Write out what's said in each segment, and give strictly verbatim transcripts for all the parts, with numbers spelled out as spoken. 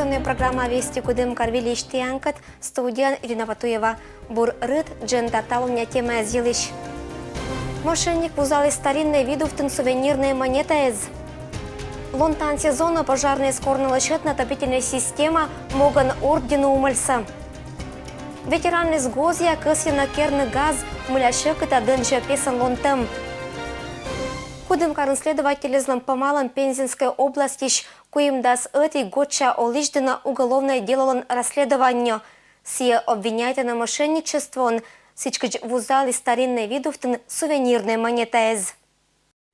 Программа «Вести Кудымкар» выльысь тіянкӧд, студияын Ирина Батуева. Бур рыт, дженда талунъя темаяяс йылысь. Мошенник вузаліс стариннӧй видувтын сувенирнӧй монетаэз. Лонтан сезонын пожарнӧйяс корӧны лӧсьӧдны отопительнӧй система могӧн ордйыны умӧльсӧ. Ветеранныс гозъя кӧсйӧны керны газ, мыля сьӧкыда дӧнджык песӧн лонтӧм. Кудымкарын следовательӧслӧн помалӧм Пензенскӧй областьысь куимдас ӧти годся олысь дінӧ уголовнӧй делолӧн расследованиеӧ. Сійӧ обвиняйтӧны мошенничествоын, сідзкӧ вузаліс стариннӧй видувтын сувенирнӧй монетаэз.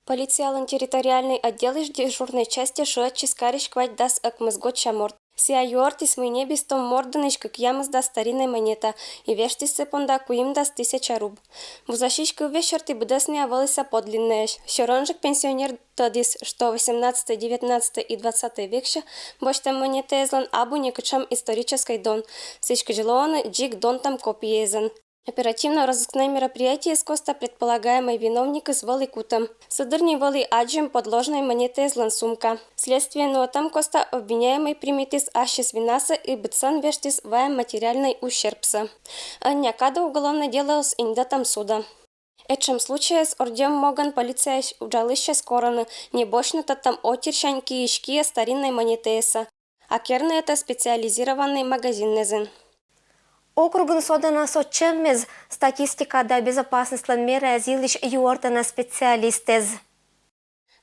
Полициялӧн территориальнӧй отделысь дежурнӧй частьӧ шыӧдчис карысь квайтдас ӧкмыс годся морт. Сійӧ юӧртіс, мый ньӧбис том морт дінысь кӧкъямысдас стариннӧй монета и вештіс сы понда куимдас тысяча руб. Вузасьысь кывъяс серти, быдӧснӧ вӧліс подлиннӧйӧсь. Сёрӧнджык пенсионер тӧдіс, что восемнадцатӧй, девятнадцатӧй и двадцатӧй вексьӧ босьтӧм монетаэзлӧн абу некутшӧм историческӧй дон, сідзкӧ лоӧны дзик донтӧм копияэзӧн. Оперативно-розыскнӧй мероприятиеяс коста предполагаемӧй виновникыс вӧлі кутӧм. Сы дырйи вӧлі аддзӧм подложнӧй монетаэзлӧн сумка. Следствие нуӧдӧм коста обвиняемӧй примитіс ассьыс винасӧ и быдсӧн вештіс вайӧм материальнӧй ущербсӧ. Ӧнія кадӧ уголовнӧй делоыс индӧдтӧм судӧ. Этшӧм случайяс ордйӧм могӧн полицияысь уджалысьяс корӧны не босьтны тӧдтӧм отирсянь киысь киӧ стариннӧй монетаэсӧ, а керны этӧ специализированнӧй магазиннас. Округын содӧны сотчӧммес, статистика да безопасностьлӧн мераяс йылысь юӧртӧны специалистъяс.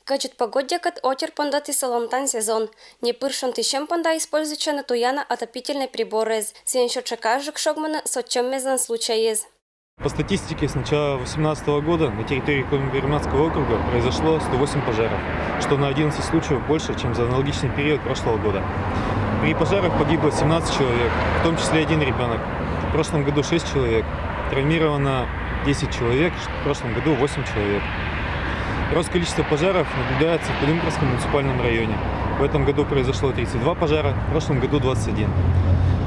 Кӧдзыд погоддякӧд отир пондӧтіс лонтан сезон. Непыр шонтысьӧм понда используйтчӧны туяна отопительнӧй приборъяс. Сійӧн сетсьӧ кажитчӧ шогмыны сотчӧммеслӧн случайяс. По статистике, с начала восемнадцатого года на территории Кудымкарского округа произошло сто восемь пожаров, что на одиннадцать случаев больше, чем за аналогичный период прошлого года. При пожарах погибло семнадцать человек, в том числе один ребенок. В прошлом году шесть человек. Травмировано десять человек, в прошлом году восемь человек. Рост количества пожаров наблюдается в Кудымкарском муниципальном районе. В этом году произошло тридцать два пожара, в прошлом году двадцать один.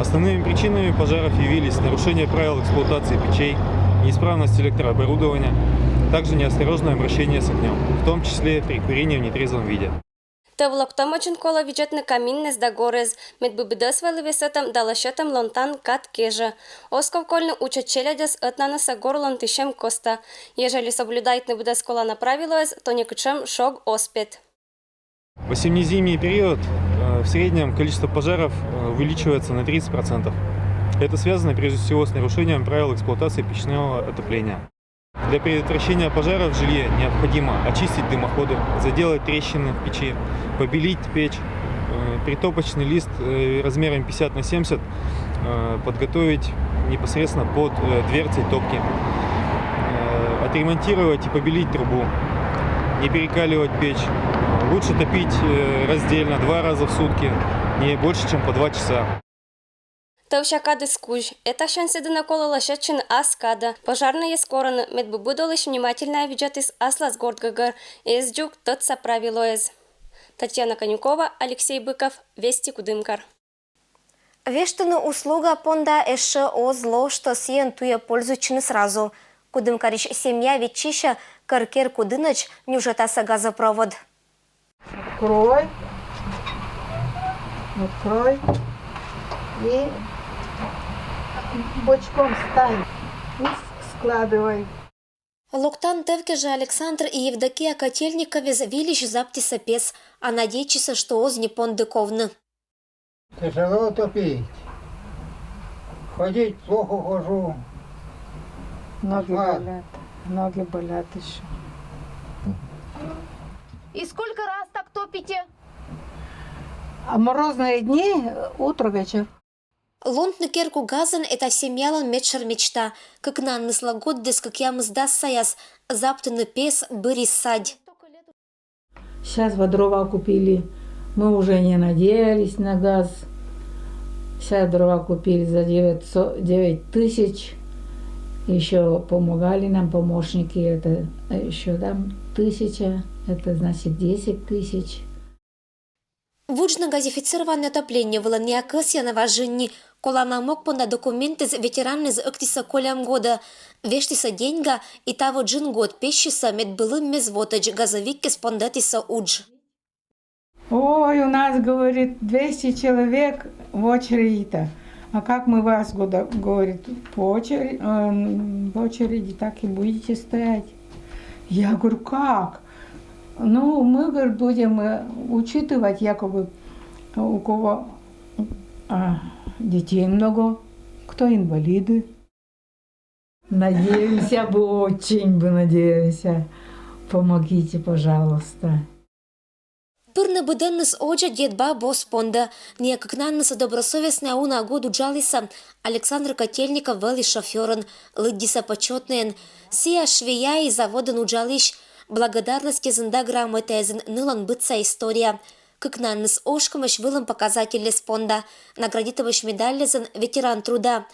Основными причинами пожаров явились нарушение правил эксплуатации печей, неисправность электрооборудования, также неосторожное обращение с огнём, в том числе при курении в нетрезвом виде. Тӧв локтӧмӧдзын колӧ видзӧдны каминнас да горас, медбы быдӧс вӧлі весӧтӧм да лӧсьӧдтӧм лонтан кад кежӧ. Оз ков кольны учӧ челядьӧс ӧтнанысӧ гор лонтысьӧм коста. Ежели соблюдайтны быдӧс колана правилояс, то некутшӧм шог оз пет. В осенне-зимний период э, в среднем количество пожаров э, увеличивается на тридцать процентов. Это связано прежде всего с нарушением правил эксплуатации печного отопления. Для предотвращения пожара в жилье необходимо очистить дымоходы, заделать трещины в печи, побелить печь, э, притопочный лист э, размером пятьдесят на семьдесят э, подготовить непосредственно под э, дверцей топки, э, отремонтировать и побелить трубу, не перекаливать печь. Лучше топить э, раздельно, два раза в сутки, не больше, чем по два часа. Тӧвся кадыс кузь. Этасянь сы дінӧ колӧ лӧсьӧдчыны ас кадӧ. Пожарнӧйяс корӧны, медбы быд олысь внимательнӧя видзӧдіс аслас гортгӧгӧр, эз дзуг тӧдса правилояс. Татьяна Конюкова, Алексей Быков, Вести Кудымкар. Вештыны услуга понда эшшӧ оз ло, что сійӧн туйӧ пользуйтчыны сразу. Кудымкарысь семья виччысьӧ, кӧр кер кудынӧдз нюжӧдасӧ газопровод. Открой. Открой. И бочком встань. И складывай. Локтан тӧв кежӧ Александр и Евдокия Котельниковъяс выльысь заптісӧ пес, а надейтчисӧ, что оз нин понді ковны. Тяжело топить. Ходить плохо хожу. Ноги Ага. болят. Ноги болят еще. И сколько раз так топите? А морозные дни, э, утро, вечер. Лонтны керку газӧн — этта семьялӧн медшӧр мечта. Кыкнанныслы годдіс кӧкъямысдас саяс, заптыны пес бырис садь. Сейчас вот дрова купили. Мы уже не надеялись на газ. Сейчас дрова купили за девятьсот, девять тысяч. Еще помогали нам помощники. Это еще там тысяча. Это значит десять тысяч. Вуджны газифицированнӧй отопление вылын найӧ кӧсйӧны важині. Колана мог понда документыс ветеранныс ӧктісӧ кольӧм годӧ. Вештісӧ деньга и таво джын год пессьысӧ, медбылым мез вотӧдз газовиккӧс пондӧтісӧ удж. Ой, у нас, говорит, двести человек в очереди-то. А как мы вас, года- говорит, по очереди, эм, в очереди так и будете стоять. Я говорю, как? Ну, мы, говорит, будем э, учитывать якобы у кого а, детей много, кто инвалиды. Надеемся, бы очень бы надеемся. Помогите, пожалуйста. Пырны быдӧнныс одзӧ дед-баб оз пондӧ. Найӧ кыкнанныс добросовестнӧя уна год уджалісӧ. Александр Котельников вӧлі шофёрӧн, лыддисӧ почётнӧйӧн. Сійӧ швея и заводын уджалысь. Благодарностьӧзын да грамотаӧзын нылӧн быдса история. Кыкнанныс ошкӧмӧсь вылын показательлӧз понда, наградитӧмӧсь медальлӧзын «Ветеран труда».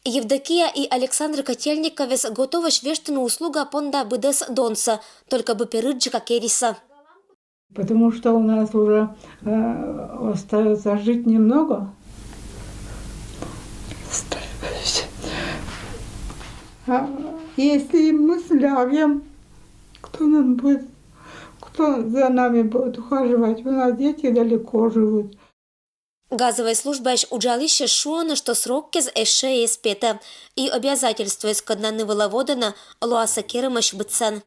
Евдокия и Александр Котельниковӧс готовӧсь вештыны услуга понда быдӧс донсӧ, только бы перыджыка керисӧ. Потому что у нас уже э, остается жить немного. Остается. А если мы слягем, кто нам будет, кто за нами будет ухаживать? У нас дети далеко живут. Газовӧй службаысь уджалысьӧс шуӧны, что сроккез эшшӧ эз петӧ, и обязательствояс, кодъясӧс налы вӧлі водзӧ, лоасӧ керӧмӧсь быдсӧн.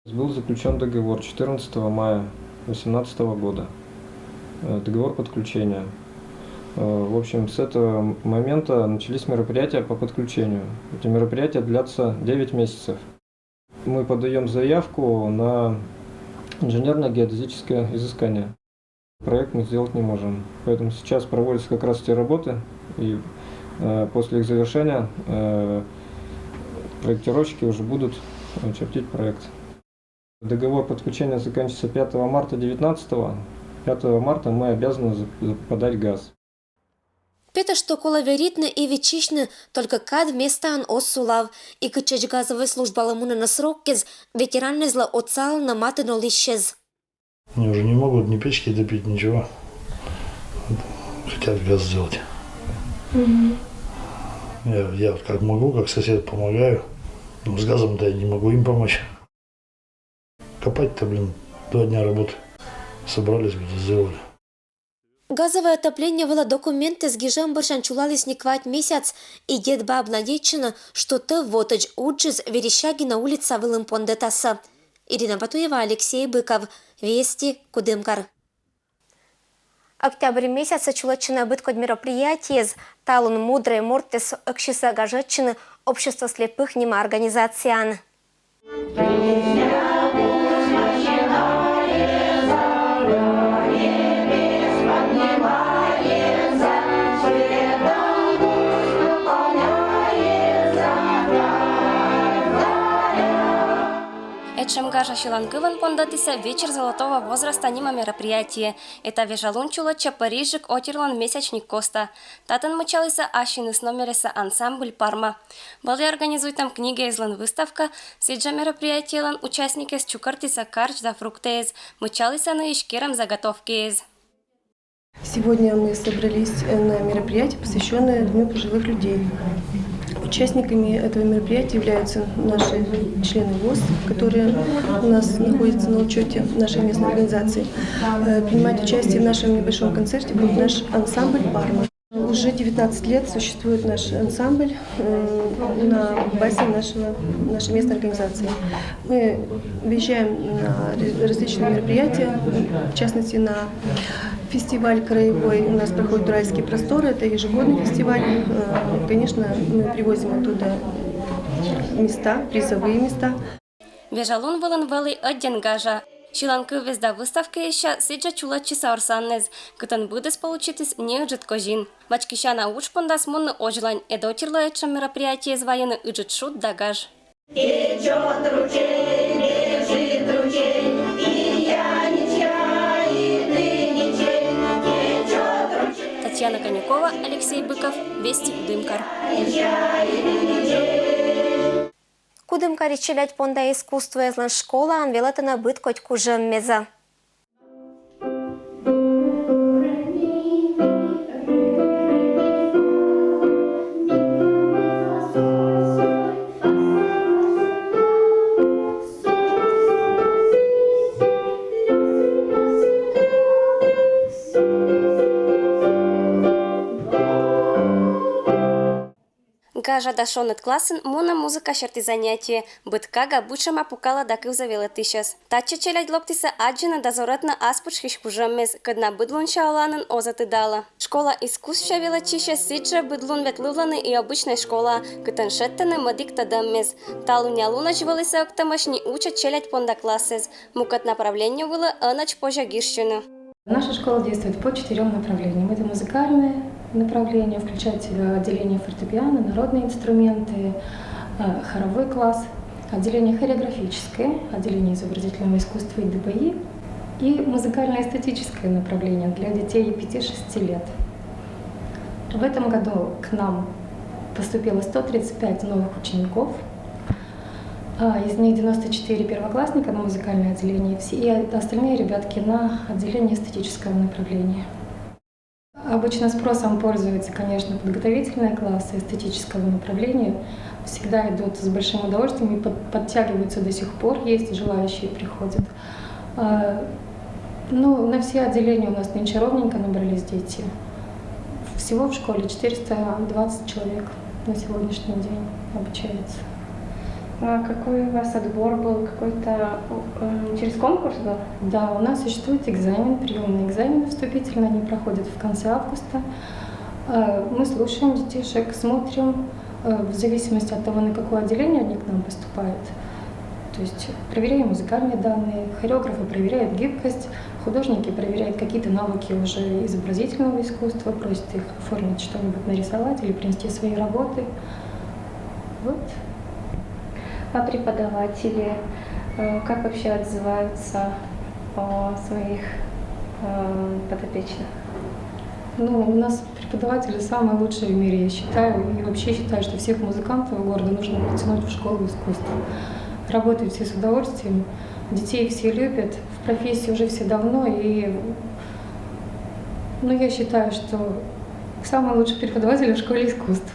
Был заключен договор четырнадцатого мая восемнадцатого года. Э, Договор подключения. Э, В общем, с этого момента начались мероприятия по подключению. Эти мероприятия длятся девять месяцев. Мы подаем заявку на инженерно-геодезическое изыскание. Проект мы сделать не можем. Поэтому сейчас проводятся как раз те работы, и э, после их завершения э, проектировщики уже будут э, чертить проект. Договор подключения заканчивается пятого марта девятнадцатого. Пятого марта мы обязаны за- за- подать газ. Петӧ, что колӧ веритны и виччысьны, только кад местаын оз сулав. И кытчӧдз газовӧй службалы мунӧны сроккез, ветераннэзлы отсалӧны матын олысьсез. Они уже не могут ни печки топить, ничего. Хотят газ сделать. Я, я вот как могу, как сосед помогаю. Но с газом-то я не могу им помочь. Копать-то, блин, два дня работы. Собрались бы, да сделали. Газовӧй отопление вылӧ документэз гижӧм бӧрсянь чулаліс ни квать месяц, и дед-баб надейтчӧны, что тӧв вотӧдз уджыс Верещагина улица вылын пондӧтасӧ. Ирина Батуева, Алексей Быков, Вести, Кудымкар. Октябрь месяцын чулӧдчӧны быдкодь мероприятиеяс. Талун мудрӧй морттэс ӧксисӧ гажӧдчӧны «Общество слепых» нима организацияын. Этшӧм гажа сьыланкывйӧн пондӧтісӧ «Вечер золотого возраста» нима мероприятие. Этайӧ вежалун чулӧдчӧ Парижын отирлӧн месячник костӧ. Татӧн мыччалісӧ ассьыныс номеръяса ансамбль «Парма». Вӧлі организуйтӧм книгаэзлӧн выставка. Сідзжӧ мероприятиелӧн участникъяс чукӧртісӧ карч да фруктъяс, мыччалісӧ нӧшта керӧм заготовкаяс. Сегодня мы собрались на мероприятие, посвященное Дню пожилых людей. Участниками этого мероприятия являются наши члены ВОЗ, которые у нас находятся на учете нашей местной организации. Э, Принимать участие в нашем небольшом концерте будет наш ансамбль «Парма». Уже девятнадцать лет существует наш ансамбль э, на базе нашего, нашей местной организации. Мы выезжаем на ре- различные мероприятия, в частности на фестиваль краевой у нас проходит «Уральские просторы», это ежегодный фестиваль. Э, Конечно, мы привозим оттуда места, призовые места. Вежалун вылын вӧлі ӧдйӧн гажа. Сьыланкывъяс да выставкаясся, сідзжӧ чулӧдчисӧ орсанныс, кытӧн быдыс получитіс неыджыд козин. Вачкисяна удж пондас мунны озьлань, ӧд отирлы этшӧм мероприятиеяс вайӧны ыджыд шуд да гаж. Татьяна Конюкова, Алексей Быков, Вести, Кудымкар. Кудымкарысь челядь понда искусствояслӧн школаын велӧдӧны быдкодь кужӧммезӧ. Гажа да шоныд классын мунӧ музыка серти занятие. Быд кага быдшӧма пукалӧ да кывзӧ велӧтысьӧс. Татчӧ челядь локтісӧ аддзыны да зорӧтны ас пытшкысь кужӧммес, кӧд на быдлунся оланін оз ӧтидалӧ. Школа искусствса велӧдчысьӧс сідзжӧ быд лун ветлывлӧны и обычнӧй школаӧ, кытӧн шедьтӧны мӧдік тӧдӧммес. Талунъя лунӧдз вӧлісӧ ӧктӧмӧсь ни учӧ челядь понда классэз. Мукӧд направление вылӧ ӧнӧдз позьӧ гижсьыны. Наша школа действует по четырём направлениям. Это музыкальное направление, включает в себя отделение фортепиано, народные инструменты, э, хоровой класс, отделение хореографическое, отделение изобразительного искусства и ДБИ и музыкально-эстетическое направление для детей пяти-шести лет. В этом году к нам поступило сто тридцать пять новых учеников. А, из них девяносто четыре первоклассника на музыкальное отделение, все, и остальные ребятки на отделение эстетического направления. Обычно спросом пользуются, конечно, подготовительные классы эстетического направления. Всегда идут с большим удовольствием и под- подтягиваются до сих пор, есть желающие, приходят. А, ну, на все отделения у нас нынче ровненько набрались дети. Всего в школе четыреста двадцать человек на сегодняшний день обучается. А какой у вас отбор был? Какой-то э, через конкурс был? Да, у нас существует экзамен, приемный экзамен вступительный, они проходят в конце августа. Э, Мы слушаем детишек, смотрим, э, в зависимости от того, на какое отделение они к нам поступают. То есть проверяем музыкальные данные, хореографы проверяют гибкость, художники проверяют какие-то навыки уже изобразительного искусства, просят их оформить что-нибудь, нарисовать или принести свои работы. Вот. А преподаватели э, как вообще отзываются о своих э, подопечных? Ну, у нас преподаватели самые лучшие в мире, я считаю. И вообще считаю, что всех музыкантов города нужно подтянуть в школу искусств. Работают все с удовольствием, детей все любят, в профессии уже все давно. И, ну, я считаю, что самые лучшие преподаватели в школе искусств.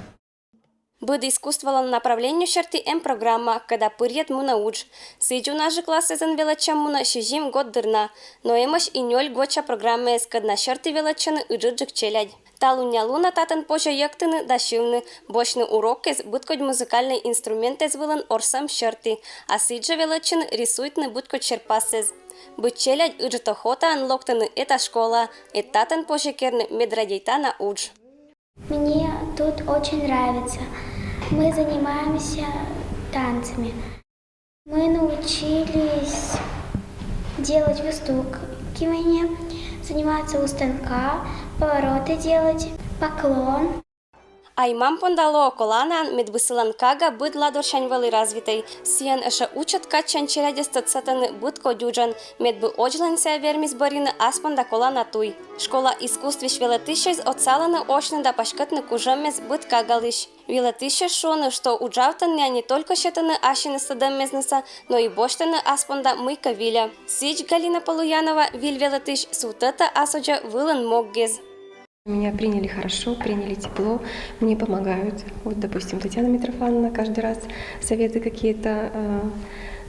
Быд искусстволӧн направление серти эм программа, кӧда пырйӧд мунӧ удж. Сідз уна жӧ классэзын велӧдчӧм мунӧ сизим год дыр на. Но эмӧсь и нёль годся программаэз, кӧд на серти велӧдчӧны ыджыдджык челядь. Талунъя лунӧ татӧн позьӧ йӧктыны да сьывны, босьтны уроккез быдкодь музыкальнӧй инструментэз вылын орсӧм серти, а сідзжӧ велӧдчыны рисуйтны быдкодь серпассӧ. Быд челядь ыджыд охотаӧн локтӧны эта школаӧ, эд татӧн позьӧ керны медрадейтана удж. Мне тут очень нравится. Мы занимаемся танцами. Мы научились делать выстукивание, заниматься у станка, повороты делать, поклон. Ай-мам понда лоӧ коланаӧн, медбы сылӧн кага быд ладорсянь вӧлі развитӧй. Сійӧн ещӧ учӧт кадсянь челядьӧс тӧдсӧдтӧны быдкодь уджӧн, медбы одзлань сійӧ вермис бӧрйыны ас понда колана туй. Школа искусствысь велӧдысьӧс отсалӧны осьны да паськӧдны кужӧммес быд кагалысь. Велӧдысьӧс шуӧны, что уджавтӧн найӧ не только сетӧны ассьыныс тӧдӧммес нуса, но и босьтӧны ас понда мыйкӧ вильӧ. Сідз Галина Полуянова, виль велӧдысь, сувтӧдтӧ ас водзӧ вылын моггез. Меня приняли хорошо, приняли тепло, мне помогают. Вот, допустим, Татьяна Митрофановна каждый раз советы какие-то э,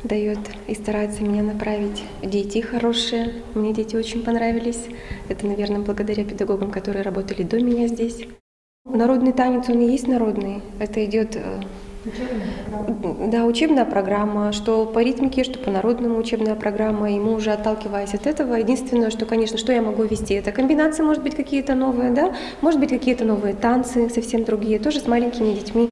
дает и старается меня направить. Дети хорошие, мне дети очень понравились. Это, наверное, благодаря педагогам, которые работали до меня здесь. Народный танец, он и есть народный. Это идет э, да, учебная программа, что по ритмике, что по народному учебная программа. И мы уже отталкиваясь от этого, единственное, что, конечно, что я могу вести, это комбинации, может быть, какие-то новые, да, может быть, какие-то новые танцы, совсем другие, тоже с маленькими детьми.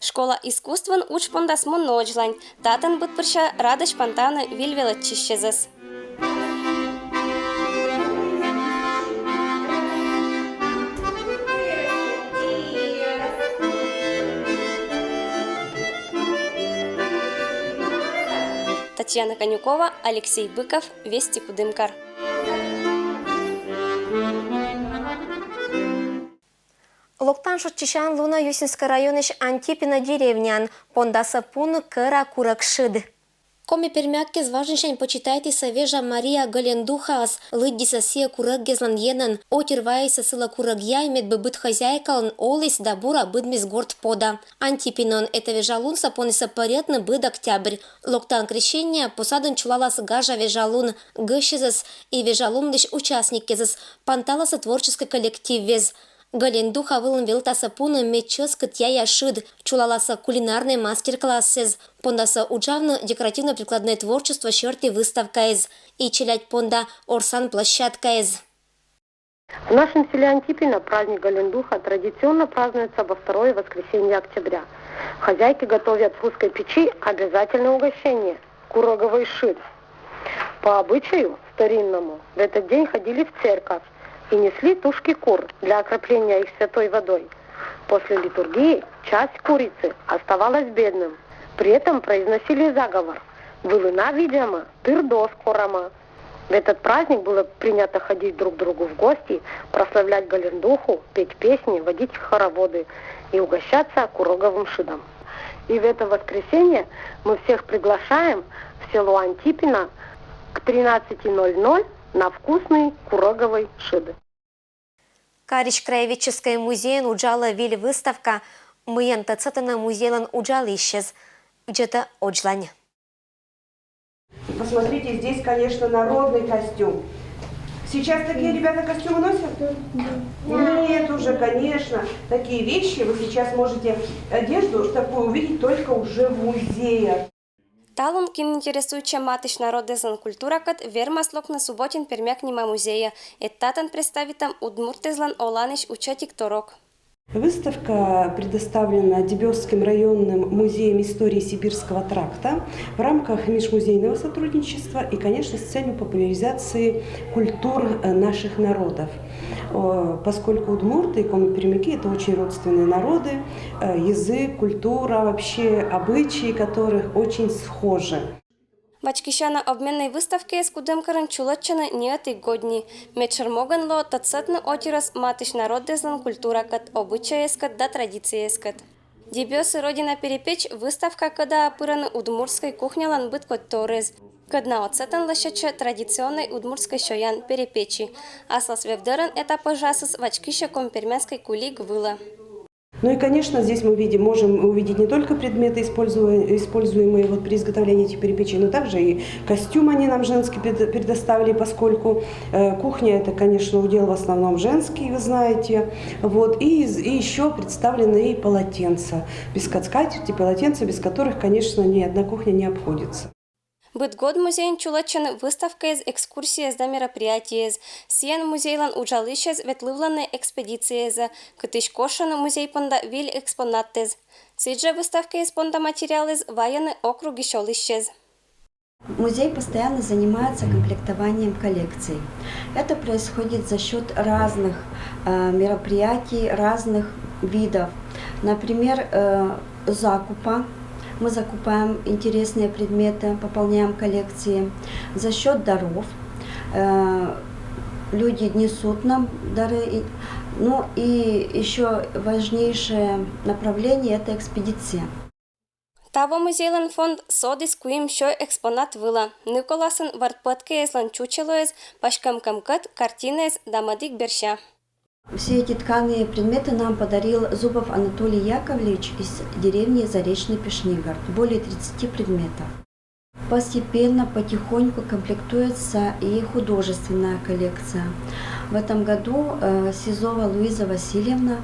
Школа искусствын удж пондас мунны одзлань. Татӧн быдпырся радӧсь пантавны виль велӧдчысьӧс. Татьяна Конюкова, Алексей Быков, Вести Кудымкар. Локтан шойччысян лунӧ Юсинскӧй районысь Антипино деревняын. Пондасӧ пуны кӧра курӧг шыд. Коми-пермяккез важнысянь почитайтісӧ вежа Мария Гӧлендухаӧс, лыддисӧ сійӧ курӧггезлӧн енӧн. Отир вайисӧ сылы курӧг яй, медбы быд хозяйкалӧн оліс да бура быдмис горт пода. Антипиноын этӧ вежа лунсӧ понісӧ пӧръятны быд октябрь. Локтан крещение посадын чулалас гажа вежа лун, гӧсьтӧзыс и вежа лунлысь участникъясӧс, панталасӧ творческӧй коллективвез. Гӧлендуха вылын велӧтасӧ пуны медчӧскыд яя шыд, чулаласӧ кулинарнӧй мастер-классэз, пондасӧ уджавны декоративно-прикладное творчество сьӧрті выставкаэз и челядь понда орсан площадкаэз. В нашем селе Антипино праздник Гӧлендуха традиционно празднуется во второе воскресенье октября. Хозяйки готовят в узкой печи обязательное угощение — куроговый шыд. По обычаю старинному в этот день ходили в церковь и несли тушки кур для окропления их святой водой. После литургии часть курицы оставалась бедным. При этом произносили заговор: «Вылына видзӧма, тыр дос корӧма». В этот праздник было принято ходить друг к другу в гости, прославлять Гӧлендуху, петь песни, водить хороводы и угощаться куроговым шыдом. И в это воскресенье мы всех приглашаем в село Антипино к тринадцати ноль ноль на вкусный куроговый шыд. Карысь краеведческӧй музейын уджалӧ виль выставка. Мыйӧн тӧдсӧдӧны музейлӧн уджалысьӧс, видзӧдӧ Оджлань. Посмотрите, здесь, конечно, народный костюм. Сейчас такие ребята костюмы носят? Нет, уже, конечно. Такие вещи вы сейчас можете, одежду такую увидеть только уже в музеях. Талун, кин интересуйтчӧ матысь народъяслӧн культуракӧд, вермас локны Субботин-Пермяк нима музейӧ, ӧд татӧн представитам удмуртъяслӧн оланысь учӧтик торок. Выставка предоставлена Дебёсским районным музеем истории Сибирского тракта в рамках межмузейного сотрудничества и, конечно, с целью популяризации культур, э, наших народов. О, поскольку удмурты и коми-пермяки — это очень родственные народы, э, язык, культура, вообще обычаи которых очень схожи. Вачкисяна обменнӧй выставкаэз Кудымкарын чулӧдчӧны ньӧти годні. Медшӧр могӧн лоӧ тӧдсӧдны отирӧс матысь народъяслӧн культуракӧд, обычайяскӧд да традицияяскӧд. Дебёсы — родина перепеч выставка кӧда пырӧны удмуртскӧй кухнялӧн быдкодь торйӧз, кӧдна отсӧтӧн лӧсьӧдчӧ традиционнӧй удмуртскӧй сёян — перепечи. Аслас вевдӧрӧн эта пӧжасыс вачкисьӧ коми-пермяцкӧй кулиг вылӧ. Ну и, конечно, здесь мы видим, можем увидеть не только предметы, используя-, используемые вот при изготовлении этих перепечей, но также и костюм они нам женский пред-, предоставили, поскольку, э, кухня — это, конечно, удел в основном женский, вы знаете. Вот, и, из- и еще представлены и полотенца, без ко-, скатерти, полотенца, без которых, конечно, ни одна кухня не обходится. Быд год музейын чулӧдчӧны выставкаэз, экскурсияэз да мероприятиеяс. Сійӧн музейлӧн уджалысьяс ветлывлӧны экспедицияясӧ, кытысь кошӧны музей понда виль экспонаттэс. Сідзжӧ выставкаыс понда материалыс вайӧны округысь олысьяс. Музей постоянно занимается комплектованием коллекций. Это происходит за счёт разных, э, мероприятий, разных видов. Например, э, закупа. Мы закупаем интересные предметы, пополняем коллекции. За счёт даров, э, люди несут нам дары. И, ну и ещё важнейшее направление — это экспедиция. Таво музейлӧн фонд содіс куим сё экспонат вылӧ. Ныв коласын вӧрт пӧткӧйяслӧн чучелояс, паськӧм кӧмкӧт, картинаэс да мӧдік берся. Все эти тканые предметы нам подарил Зубов Анатолий Яковлевич из деревни Заречный Пешнигород. Более тридцати предметов. Постепенно, потихоньку комплектуется и художественная коллекция. В этом году, э, Сизова Луиза Васильевна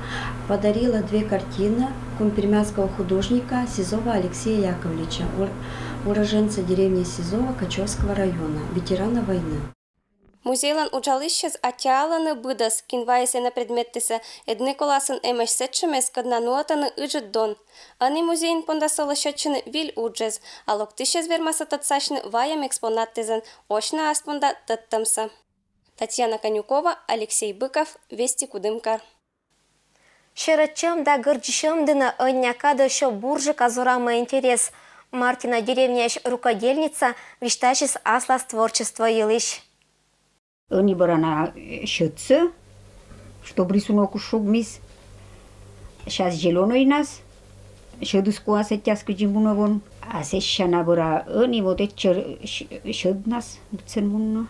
подарила две картины коми-пермяцкого художника Сизова Алексея Яковлевича, ур-, уроженца деревни Сизова Качевского района, ветерана войны. Музейлӧн уджалысьяс аттьӧалӧны быдӧс, кин вайис энӧ предметтысӧ, ӧд ныв коласын эмӧсь сэтшӧмъяс, кӧдна нуӧтӧны ыджыд дон. Ӧні музейын понда сӧлӧ сетчӧны виль уджыс, а локтысьяс вермасӧ тӧдсасьны вайӧм экспонаттэсӧн, осьны ас понда тӧдтӧмсӧ. Татьяна Конюкова, Алексей Быков, Вести Кудымкар. Серӧ чӧм да гӧрдзисьӧм дінӧ Ӧнія кадӧ сё бурджыка зорамӧ интерес. Мартина деревняысь рукодельница висьтасис аслас творчество йылысь. Ӧні бара на, э, сьӧдсӧ, чтоб рисунокыс шугмис. Щас зелёнӧйнас, сьӧдыс куасӧ ӧтяс кыдзи мунӧ вон. А сэсся на бара ӧні вот этчӧ сьӧ-, сьӧднас быдсӧн мунны.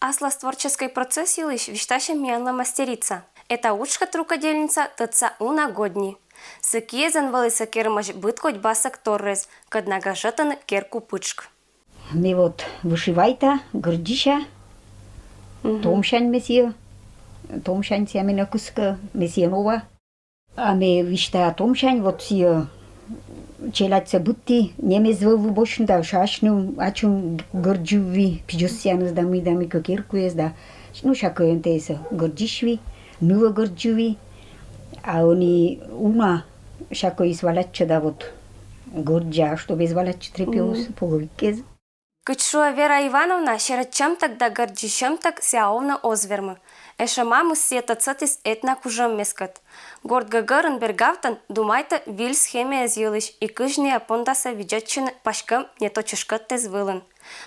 Аслас творческӧй процесс йылысь висьтасьӧ миянлы мастерица. Эта уджкӧд рукодельница тӧдса уна годні. Сы киязӧн вӧлі сыкӧрмӧсь быдкодь басӧг торйӧс, кӧдна гажӧдтӧны керку пытшк. Ме вот вышивайта, гӧрдзися, томсянь ме сійӧ, Томсянь сія ме на кыскы, ме сіен ова. А ме висьтаа томсянь, вот сія челядьсӧ быдті, немец вӧвлы босьтны да, шашным, ачым гӧрддзывлі, пидзӧс сіяныс да мый да мыйкӧ, керкуэс да. Ну, сякӧ НТС-ӧ гӧрддзысьлі, нывӧ гӧрддзылі. А ӧні уна сякӧйыс валяччӧ да, вот гӧрддза, а што эз валяччы, трепеос, половиккез. Кыдз шуӧ Вера Ивановна, серӧдчӧмтӧг да гӧрддзысьӧмтӧг сія овны оз вермы. Эшӧ мамыс сійӧс тӧдсӧдіс этнокужӧм мескӧд. Горт гӧгӧрын бергавтӧн думайтӧ виль схемаэз йылысь и кызнеа пондасӧ видзӧдчыны паськӧм не то чышкӧдтӧг вылын.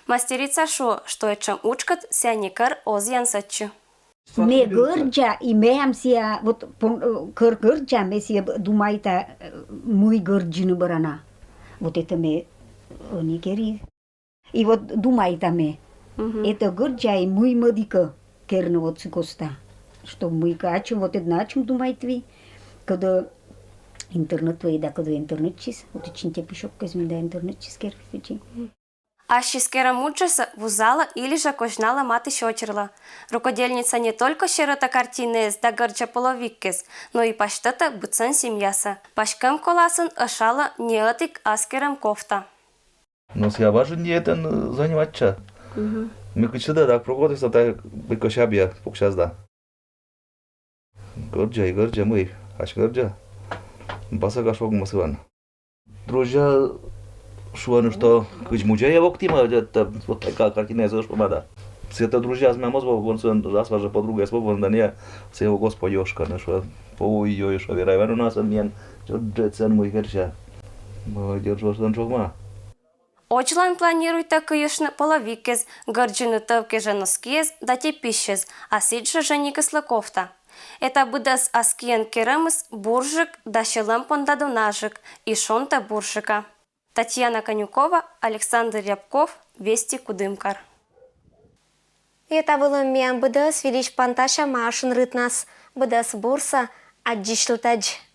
Мастерица шуӧ, што этшӧм уджкӧд сія некор оз янсӧдчы. Ме гӧрддза, и меам сія, вот пон-, э, кӧр гӧрддза, ме сія б-, думайта, э, мый гӧрддзыны бӧрана. Вот это ме, э, не кери. И вот думайта ме. Мгм. Это гӧрддза и мый мӧдікӧ керны вот сы коста. Чтоб мыйкӧ ачым, вот эд на ачым думайтві, кӧдӧ интернет вӧй да, кӧдӧ интернетсьыс, вот ичинте письӧккӧз мында интернетсьыс керфичи. Ассьыс керӧм уджсӧ вузалӧ или жӧ козьналӧ матысь-отирлӧ. Рукодельница не только серӧтӧ картинаэз да гӧрддза половиккез, но и пасьтӧтӧ быдсӧн семьясӧ. Паськӧм коласын ӧшалӧ неӧтик аскерӧм кофта. Но сія важӧн этӧн, э, заниматча. Мгм. Ме кыдз тӧда, так прокотіса, так мыйкӧ сябйӧ пуксяс да. Гӧрддза и гӧрддза, мый, ась гӧрддза. Басака шогмӧ сылӧн. Друзья шуӧны, что кыдз музейӧ локтімӧ, это вот такая картина из Ошпомада. Сійӧ тӧ друзьяыс мем оз вӧв, вон сылӧн аслас жӧ подругаыс вӧвлӧны да, не, сійӧ, о господи, ошкӧны, шуӧ, ой-ой, шуӧ, Вера Ивановна, сӧмын миян тшӧтш сӧмын мый керся. Молодец, шуӧ, сылӧн шогма. Одзьлань планируйтӧ кыйыштны половикез, гӧрддзыны тӧв кежӧ носкиэз да теписьсьӧз, а сідзжӧ женихыслы кофта. Эта быдӧс ас киӧн керӧмыс бурджык да сьӧлӧм понда донажык, и шонтӧ бурджыка. Татьяна Конюкова, Александр Рябков, Вести Кудымкар. И та вылын миян быдӧс вильысь пантасям Машин рытнас. Быдӧс бурсӧ, аддзысьлытӧдз.